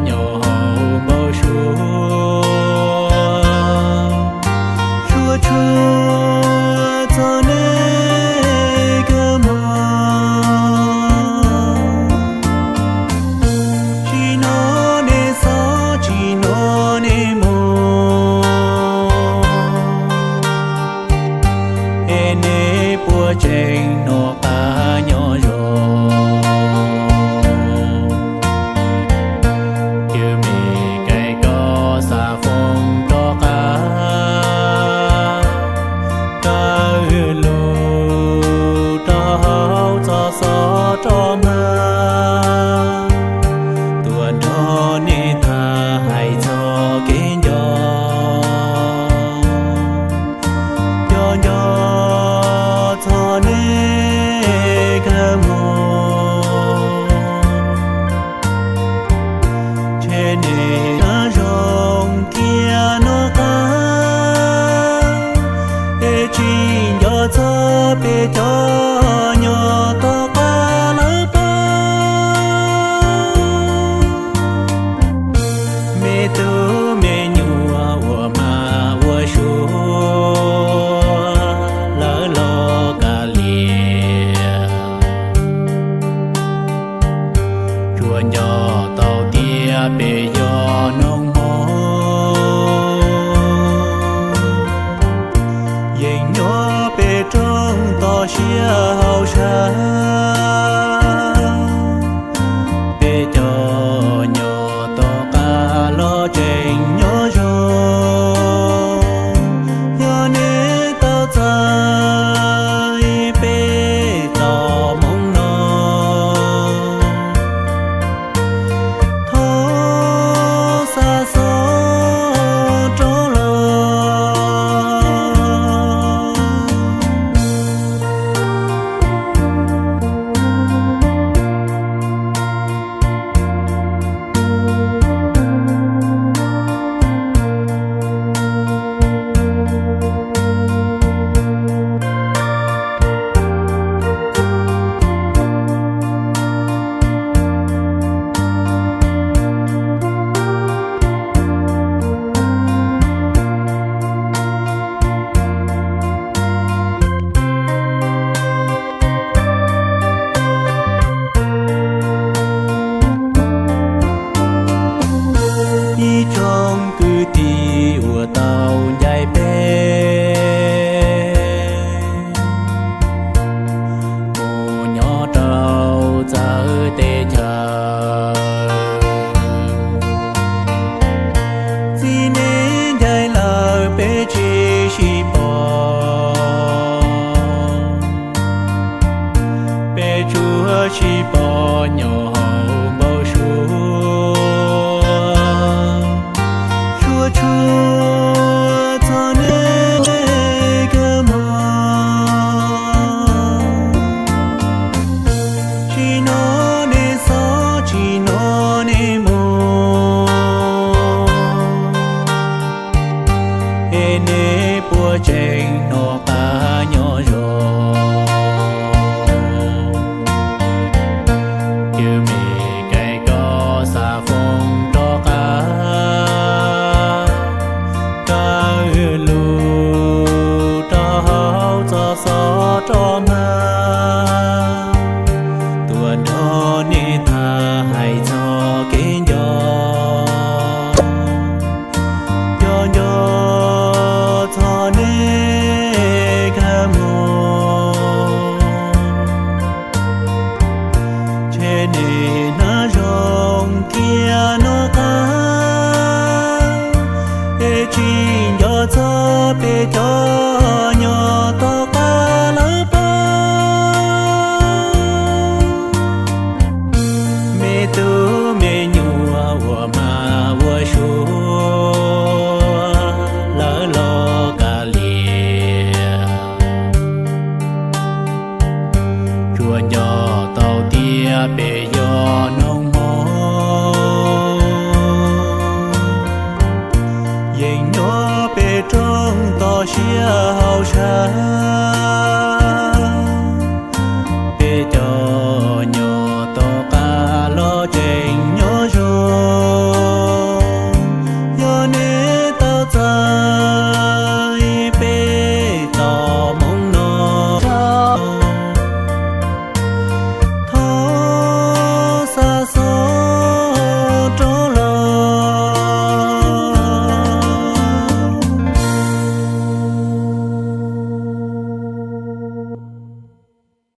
nyob hauv npau suav, suav tshua txog nej kawg mog. Tsis hnov nej xob, tsis hnov nej moo, es nej puas tseem noj qab nyob zoo? Cia me kaim koj xa foom rov qab, kaw lus rau hauv txoj xov rov mag, tuaj nrog nej tham hais txog kev nco, nco nco txog nej kawg mog. Ntshe nej nab zoo kiag noj qab, es tsis nco txog peb cov nyob tom qab lawv pab. Me tub me nyuam uas mag ua suav, lawv los kav liam, tsuas nco tau tias peb yog noog hmoob, yeej nyob peb rooj toj siab hauv sab. Peb cov nyob tom qab los tseem nyob zoo, yog nej tau txais peb txoj moo no, thov xa xov rov los. Ib tsoom kwv tij uas tau ncaim peb mus nyob rau txawv teb chaws, txij nej ncaim lawm peb tsis sib pom, peb tsuas sib pom nyob hauv npau suav, suav tshua txog nej kawg mog. Tsis hnov nej xob, tsis hnov nej moo, es nej puas tseem noj qab nyob zoo? Cia me kaim koj xa foom rov qab, kaw lus rau hauv txoj xov rov mag, tuaj nrog nej tham hais txog kev nco, nco nco txog nej kawg mog. Ntshe nej nab zoo kiag noj qab, es tsis nco txog peb cov nyob tom qab lawv pab. Me tub me nyuam uas mag ua suav, lawv los kav liam, tsuas nco tau tias peb